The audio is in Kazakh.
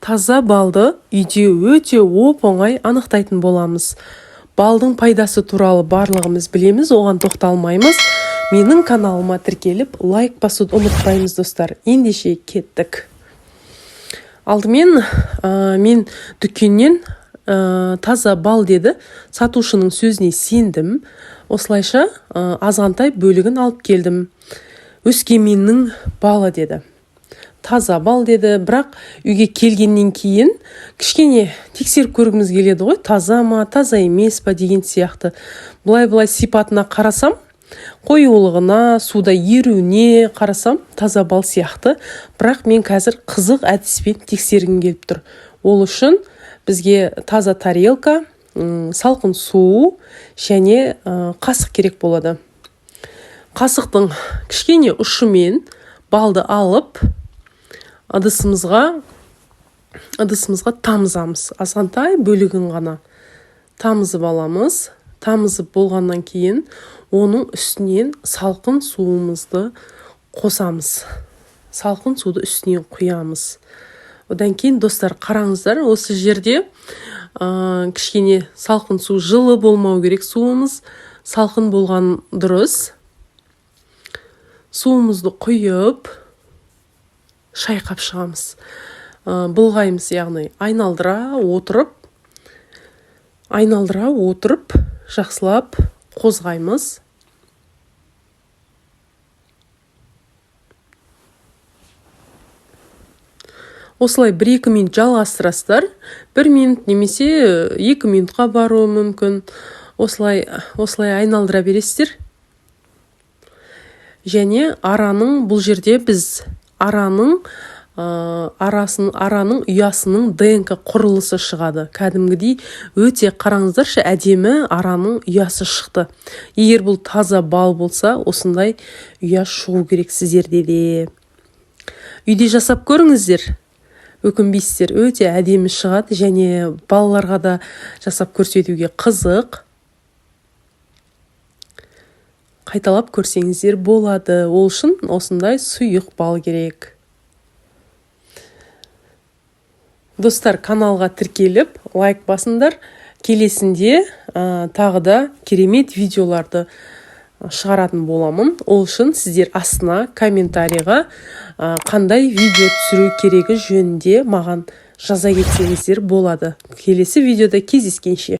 Таза балды үйде өте оп-оңай анықтайтын боламыз. Балдың пайдасы туралы барлығымыз білеміз, оған тоқталмаймыз. Менің каналыма тіркеліп, лайк басуды ұмытпаймыз, достар. Ендеше кеттік. Алдымен мен дүкеннен таза бал деді, сатушының сөзіне сендім. Осылайша азғантай бөлігін алып келдім. Өскеменнің балы деді. Таза бал деді, бірақ үйге келгеннен кейін кішкене тексеріп көргіміз келеді ғой, таза ма, таза емес па деген сияқты. Былай-былай сипатына қарасам, қоюлығына, суда еруіне қарасам, таза бал сияқты. Бірақ мен қазір қызық әдіспен тексергім келіп тұр. Ол үшін бізге таза тарелка, салқын су және қасық керек болады. Қасықтың кішкене ұшымен балды алып, ыдысымызға тамызамыз. Азғантай бөлігін ғана тамызып аламыз. Тамызып болғаннан кейін оның үстінен салқын суымызды қосамыз. Салқын суды үстінен құямыз. Одан кейін, достар, қараңыздар, осы жерде кішкене салқын су, жылы болмау керек суымыз, салқын болған дұрыс. Суымызды құйып, шайқап шығамыз. Былғаймыз, яғни айналдыра отырып жақсылап қозғаймыз. Осылай 1-2 минут жалғастырасыздар. 1 минут немесе 2 минутқа баруы мүмкін. Осылай айналдыра бересіздер. Және араның, бұл жерде біз араның ұясының ДНК құрылысы шығады. Кәдімгідей өте, қараңыздаршы, әдемі араның ұясы шықты. Егер бұл таза бал болса, осындай ұя шығу керек сіздерде де. Үйде жасап көріңіздер, өкінбейсіздер, өте әдемі шығады және балаларға да жасап көрсетуге қызық. Қайталап көрсеңіздер болады. Ол үшін осындай сұйық бал керек. Достар, каналға тіркеліп, лайк басыңдар. Келесінде тағы да керемет видеоларды шығаратын боламын. Ол үшін сіздер астына комментарийға қандай видео түсіру керегі жөнінде маған жаза кетсеңіздер болады. Келесі видеода кездескенше.